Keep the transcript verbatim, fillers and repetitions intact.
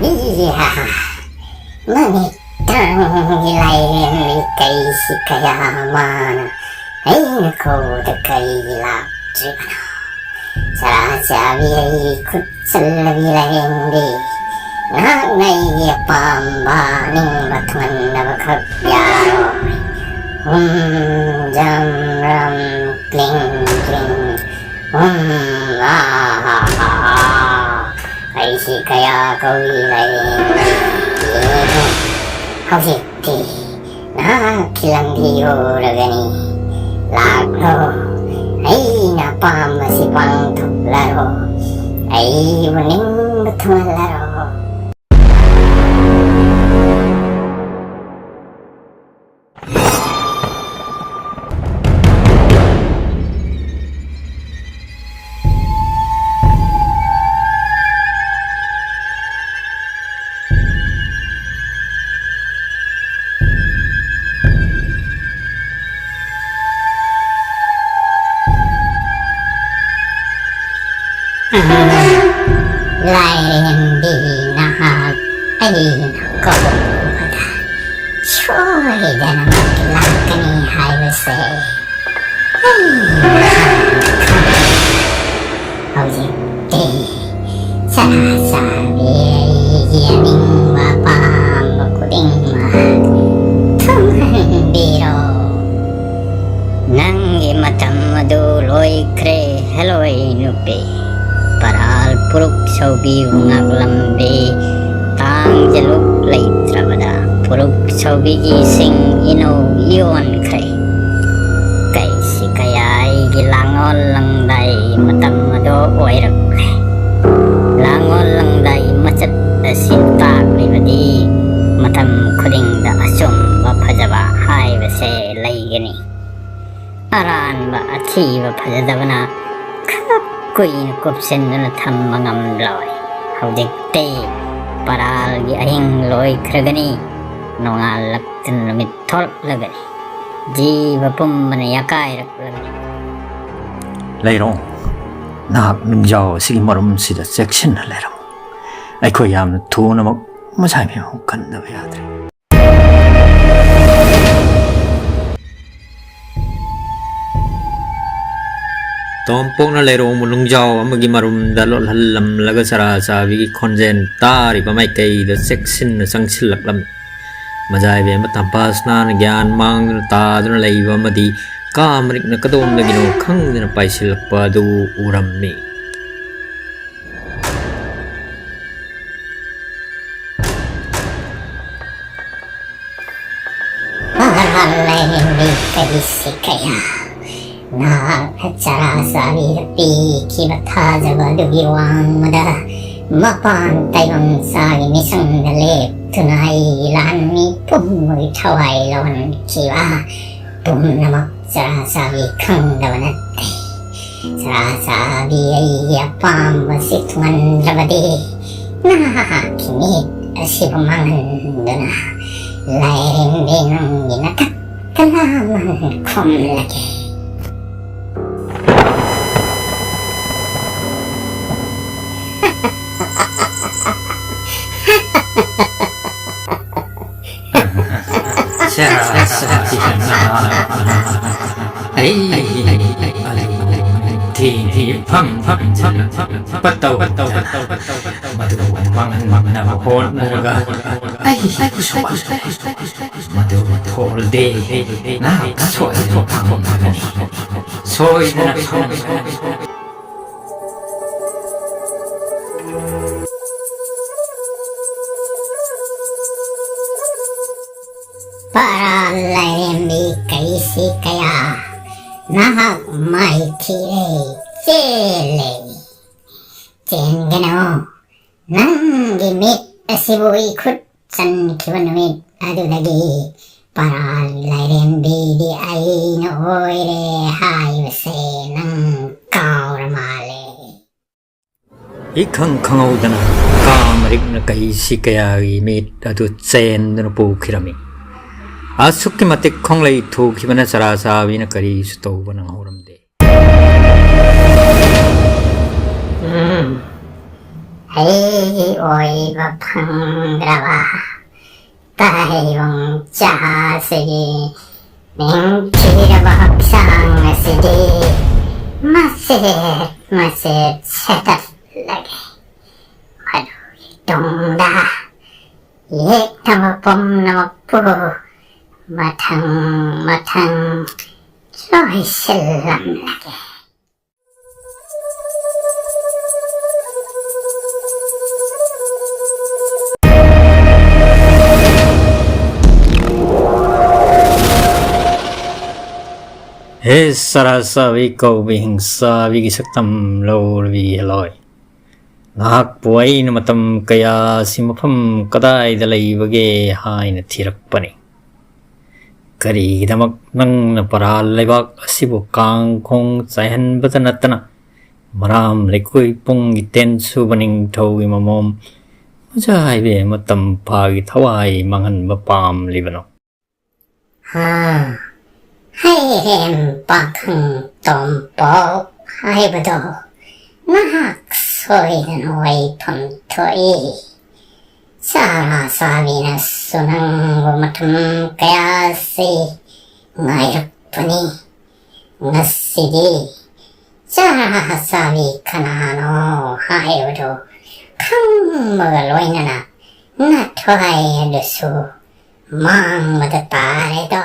ꯏꯌꯥ! ꯃꯃꯤꯠ ꯇꯥꯡꯒꯤ ꯂꯥꯏꯔꯦꯝꯕꯤ ꯀꯩꯁꯤ ꯀꯌꯥ ꯃꯥꯅ ꯑꯩꯅ ꯀꯧꯕꯗ ꯀꯩꯒꯤ ꯂꯥꯛꯇ꯭ꯔꯤꯕꯅꯣ? ꯆꯔꯥ ꯆꯥꯕꯤ ꯑꯩꯒꯤ ꯈꯨꯠ ꯆꯜꯂꯕꯤ ꯂꯥꯏꯔꯦꯝꯕꯤ, ꯅꯍꯥꯛꯅ ꯑꯩꯒꯤ ꯑꯄꯥꯝꯕ ꯑꯅꯤꯡꯕ ꯊꯨꯡꯍꯟꯅꯕꯈꯛ ꯌꯥꯔꯣꯏ꯫ ꯍꯨꯝ, ꯖꯝ, ꯔꯝ, ꯀ꯭ꯂꯤꯡ, ꯀ꯭ꯂꯤꯡ, ꯍꯨꯝ, ꯑꯥ, ꯍꯥ, ꯍꯥ, ꯍꯥ꯫ ꯑꯩꯁꯤ ꯀꯌꯥ ꯀꯧꯏ ꯂꯥꯏꯔꯦꯝꯕꯤ? ꯍꯧꯖꯤꯛꯇꯤ ꯅꯍꯥꯛꯀꯤ ꯂꯝꯕꯤ ꯎꯔꯒꯅꯤ꯫ ꯂꯥꯛꯂꯣ, ꯑꯩꯅ ꯑꯄꯥꯝꯕꯁꯤ ꯄꯥꯡꯊꯣꯛꯂꯔꯣ꯫ ꯑꯩꯕꯨ ꯅꯤꯡꯕ ꯊꯨꯡꯍꯜꯂꯔꯣ꯫ ꯂꯥꯏꯔꯦꯝꯕꯤ, ꯅꯍꯥꯛ ꯑꯩꯅ ꯀꯧꯕꯗ ꯁꯣꯏꯗꯅꯃꯛ ꯂꯥꯛꯀꯅꯤ ꯍꯥꯏꯕꯁꯦ ꯑꯩ ꯅꯍꯥꯟ ꯈꯪꯏ꯫ ꯍꯧꯖꯤꯛꯇꯤ ꯆꯔꯥ ꯆꯥꯕꯤ ꯑꯩꯒꯤ ꯑꯅꯤꯡꯕ ꯑꯄꯥꯝꯕ ꯈꯨꯗꯤꯡꯃꯛ ꯊꯨꯡꯍꯟꯕꯤꯔꯣ꯫ ꯅꯪꯒꯤ ꯃꯇꯝ ꯑꯗꯨ ꯂꯣꯏꯈ꯭ꯔꯦ, ꯍꯦꯂꯣꯏ ꯅꯨꯄꯤ꯫ ꯄꯔꯥꯜ ꯄꯨꯔꯨꯞ ꯁꯧꯕꯤꯕꯨ ꯉꯥꯛꯂꯝꯕꯤ ꯇꯥꯡꯖꯂꯨꯛ ꯂꯩꯇ꯭ꯔꯕꯗ, ꯄꯨꯔꯨꯞ ꯁꯧꯕꯤꯒꯤ ꯁꯤꯡ ꯏꯅꯧ ꯌꯣꯟꯈ꯭ꯔꯦ꯫ ꯀꯩꯁꯤ ꯀꯌꯥ ꯑꯩꯒꯤ ꯂꯥꯡꯑꯣꯜ ꯂꯪꯗꯥꯏ ꯃꯇꯝ ꯑꯗꯣ ꯑꯣꯏꯔꯛꯂꯦ꯫ ꯂꯥꯡꯑꯣꯜ ꯂꯪꯗꯥꯏ ꯃꯆꯠ ꯑꯁꯤ ꯇꯥꯛꯂꯤꯕꯗꯤ ꯃꯇꯝ ꯈꯨꯗꯤꯡꯗ ꯑꯆꯨꯝꯕ ꯐꯖꯕ ꯍꯥꯏꯕꯁꯦ ꯂꯩꯒꯅꯤ꯫ ꯑꯔꯥꯟꯕ ꯑꯊꯤꯕ ꯐꯖꯗꯕꯅ ꯈꯔ ꯀꯨꯏꯅ ꯀꯨꯞꯁꯤꯟꯗꯨꯅ ꯊꯝꯕ ꯉꯝꯂꯣꯏ꯫ ꯍꯧꯖꯤꯛꯇꯤ ꯄꯔꯥꯜꯒꯤ ꯑꯍꯤꯡ ꯂꯣꯏꯈ꯭ꯔꯒꯅꯤ, ꯅꯣꯡꯉꯥꯜꯂꯛꯇꯨꯅ ꯅꯨꯃꯤꯠ ꯊꯣꯛꯂꯛꯂꯒꯅꯤ꯫ ꯖꯤꯕ ꯄꯨꯝꯕꯅ ꯌꯥꯀꯥꯏꯔꯛꯂꯒꯅꯤ꯫ ꯂꯩꯔꯣ, ꯅꯍꯥꯛ ꯅꯤꯡꯖꯥꯎ ꯑꯁꯤꯒꯤ ꯃꯔꯨꯝꯁꯤꯗ ꯆꯦꯛꯁꯤꯟꯅ ꯂꯩꯔꯝꯃꯨ꯫ ꯑꯩꯈꯣꯏ ꯌꯥꯝꯅ ꯊꯨꯅꯃꯛ ꯃꯁꯥꯏ ꯃꯌꯥꯝ ꯀꯟꯗꯕ ꯌꯥꯗ꯭ꯔꯦ꯫ ꯇꯣꯝꯄꯣꯛꯅ ꯂꯩꯔꯣꯡ ꯂꯨꯡꯖꯥꯎ ꯑꯃꯒꯤ ꯃꯔꯨꯝꯗ ꯂꯣꯠꯍꯜꯂꯝꯂꯒ ꯆꯔꯥ ꯆꯥꯕꯤꯒꯤ ꯈꯣꯟꯖꯦꯜ ꯇꯥꯔꯤꯕ ꯃꯥꯏꯀꯩꯗ ꯆꯦꯛꯁꯤꯟꯅ ꯆꯪꯁꯤꯜꯂꯛꯂꯝꯃꯤ꯫ ꯃꯖꯥꯏꯕꯤ ꯑꯃ ꯇꯝꯄꯥꯁꯅꯥꯅ ꯒ꯭ꯌꯥꯟ ꯃꯥꯡꯗꯨꯅ ꯇꯥꯗꯨꯅ ꯂꯩꯕ ꯑꯃꯗꯤ ꯀꯥ ꯃꯔꯤꯛꯅ ꯀꯗꯣꯝꯗꯒꯤꯅꯣ ꯈꯪꯗꯅ ꯄꯥꯏꯁꯤꯜꯂꯛꯄ ꯑꯗꯨ ꯎꯔꯝꯃꯤ꯫ ꯂꯥꯏꯔꯦꯝꯕꯤ ꯀꯔꯤꯁꯤ ꯀꯌꯥ, ꯅꯍꯥꯛꯅ ꯆꯔꯥ ꯆꯥꯕꯤꯗ ꯄꯤꯈꯤꯕ ꯊꯥꯖꯕ ꯑꯗꯨꯒꯤ ꯋꯥꯡꯃꯗ ꯃꯄꯥꯟ ꯇꯥꯏꯕꯪ ꯆꯥꯒꯤ ꯃꯤꯁꯪꯗ ꯂꯦꯞꯇꯨꯅ ꯑꯩ ꯂꯥꯟꯃꯤ ꯄꯨꯝꯕꯒꯤ ꯊꯋꯥꯏ ꯂꯧꯍꯟꯈꯤꯕ ꯄꯨꯝꯅꯃꯛ ꯆꯔꯥ ꯆꯥꯕꯤ ꯈꯪꯗꯕ ꯅꯠꯇꯦ꯫ ꯆꯔꯥ ꯆꯥꯕꯤ ꯑꯩꯒꯤ ꯑꯄꯥꯝꯕꯁꯤ ꯊꯨꯡꯍꯟꯗ꯭ꯔꯕꯗꯤ ꯅꯍꯥꯛꯀꯤ ꯃꯤꯠ ꯑꯁꯤꯕꯨ ꯃꯥꯡꯍꯟꯗꯨꯅ ꯂꯥꯏꯔꯦꯝꯕꯤ ꯅꯪꯒꯤ ꯅꯊꯛꯇ ꯂꯥꯃꯟ ꯈꯨꯝꯂꯒꯦ꯫ ꯁꯦꯔꯥ ꯁꯥꯕꯤ ꯅꯍꯥꯛꯅ ꯑꯩꯒꯤ ꯑꯂꯨ ꯊꯦꯡ ꯐꯝ ꯐꯝꯖꯤꯜꯂꯛꯄ ꯇꯧꯗꯅ ꯃꯗꯨ ꯃꯥꯡꯍꯟꯅꯕ ꯍꯣꯠꯅꯔꯒ ꯑꯩ ꯁꯣꯏꯈ꯭ꯔꯦ꯫ ꯃꯗꯨ ꯊꯣꯛꯂꯗꯤ ꯅꯍꯥꯛ ꯁꯣꯏꯗꯅ ꯐꯪꯒꯅꯤ꯫ ꯁꯣꯏꯗꯅ ꯐꯪꯒꯅꯤ꯫ ꯄꯔꯥ ꯂꯥꯏꯔꯦꯝꯕꯤ ꯀꯩꯁꯤ ꯀꯌꯥ, ꯅꯍꯥꯛ ꯃꯥꯏꯊꯤꯔꯦ, ꯆꯦꯜꯂꯦ꯫ ꯆꯦꯟꯒꯅꯨ, ꯅꯪꯒꯤ ꯃꯤꯠ ꯑꯁꯤꯕꯨ ꯑꯩ ꯈꯨꯠ ꯆꯟꯈꯤꯕ ꯅꯨꯃꯤꯠ ꯑꯗꯨꯗꯒꯤ ꯄꯔꯥ ꯂꯥꯏꯔꯦꯝꯕꯤꯗꯤ ꯑꯩꯅ ꯑꯣꯏꯔꯦ ꯍꯥꯏꯕꯁꯦ ꯅꯪ ꯀꯥꯎꯔ ꯃꯥꯜꯂꯦ꯫ ꯏꯈꯪ ꯈꯪꯍꯧꯗꯅ ꯀꯥ ꯃꯔꯤꯛꯅ ꯀꯩꯁꯤ ꯀꯌꯥꯒꯤ ꯃꯤꯠ ꯑꯗꯨ ꯆꯦꯟꯗꯨꯅ ꯄꯨꯈꯤꯔꯝꯃꯤ꯫ ꯑꯁꯨꯛꯀꯤ ꯃꯇꯤꯛ ꯈꯣꯡꯂꯩ ꯊꯨꯈꯤꯕꯅ ꯆꯔꯥ ꯆꯥꯕꯤꯅ ꯀꯔꯤꯁꯨ ꯇꯧꯕ ꯅꯪꯍꯧꯔꯝꯗꯦ꯫ ꯎꯝ, ꯑꯩꯒꯤ ꯑꯣꯏꯕ ꯐꯪꯗ꯭ꯔꯕ ꯇꯥꯏꯕꯪ ꯆꯥꯁꯤꯒꯤ ꯅꯤꯡꯊꯤꯔꯕ ꯍꯛꯆꯥꯡ ꯑꯁꯤꯗꯤ ꯃꯆꯦꯠ ꯃꯆꯦꯠ ꯁꯦꯠꯇꯠꯂꯒꯦ꯫ ꯃꯗꯨꯒꯤ ꯇꯨꯡꯗ ꯌꯦꯛꯅꯕ ꯄꯨꯝꯅꯃꯛꯄꯨ ꯃꯊꯪ ꯃꯊꯪ ꯆꯣꯏꯁꯤꯜꯂꯝꯂꯒꯦ꯫ ꯍꯦ ꯁꯔꯥ ꯁꯥꯕꯤ ꯀꯧꯕꯤ ꯍꯤꯡꯁꯥꯕꯤꯒꯤ ꯁꯛꯇꯝ ꯂꯧꯔꯕꯤ ꯍꯦꯂꯣꯏ꯫ ꯅꯍꯥꯛꯄꯨ ꯑꯩꯅ ꯃꯇꯝ ꯀꯌꯥꯁꯤ ꯃꯐꯝ ꯀꯗꯥꯏꯗ ꯂꯩꯕꯒꯦ ꯍꯥꯏꯅ ꯊꯤꯔꯛꯄꯅꯤ꯫ ꯀꯔꯤꯒꯤꯗꯃꯛ ꯅꯪꯅ ꯄꯔꯥ ꯂꯩꯕꯥꯛ ꯑꯁꯤꯕꯨ ꯀꯥꯡꯈꯣꯡ ꯆꯥꯏꯍꯟꯕꯇ ꯅꯠꯇꯅ ꯃꯔꯥꯝ ꯂꯩꯀꯣꯏ ꯄꯨꯡꯒꯤ ꯇꯦꯟ ꯁꯨꯕ ꯅꯤꯡꯊꯧꯒꯤ ꯃꯃꯣꯝ ꯃꯆꯥ ꯍꯥꯏꯕꯤ ꯃꯇꯝ ꯐꯥꯒꯤ ꯊꯋꯥꯏ ꯃꯥꯡꯍꯟꯕ ꯄꯥꯝꯂꯤꯕꯅꯣ? ꯍꯥ, ꯍꯩꯔꯦꯝ ꯄꯥꯈꯪ ꯇꯣꯝꯄꯣꯛ ꯍꯥꯏꯕꯗꯣ ꯅꯍꯥꯛ ꯁꯣꯏꯗꯅ ꯑꯣꯏꯐꯝ ꯊꯣꯛꯏ꯫ ꯆꯥꯔꯥ ꯆꯥꯕꯤꯅꯁꯨ ꯅꯪꯕꯨ ꯃꯇꯝ ꯀꯌꯥꯁꯤ ꯉꯥꯏꯔꯛꯄꯅꯤ꯫ ꯉꯁꯤꯗꯤ ꯆꯥꯔꯥ ꯆꯥꯕꯤ ꯀꯅꯥꯅꯣ ꯍꯥꯏꯕꯗꯨ ꯈꯪꯕꯒ ꯂꯣꯏꯅꯅ ꯅꯊ꯭ꯋꯥꯏ ꯑꯗꯨꯁꯨ ꯃꯥꯡꯕꯗ ꯇꯥꯔꯦꯗꯣ꯫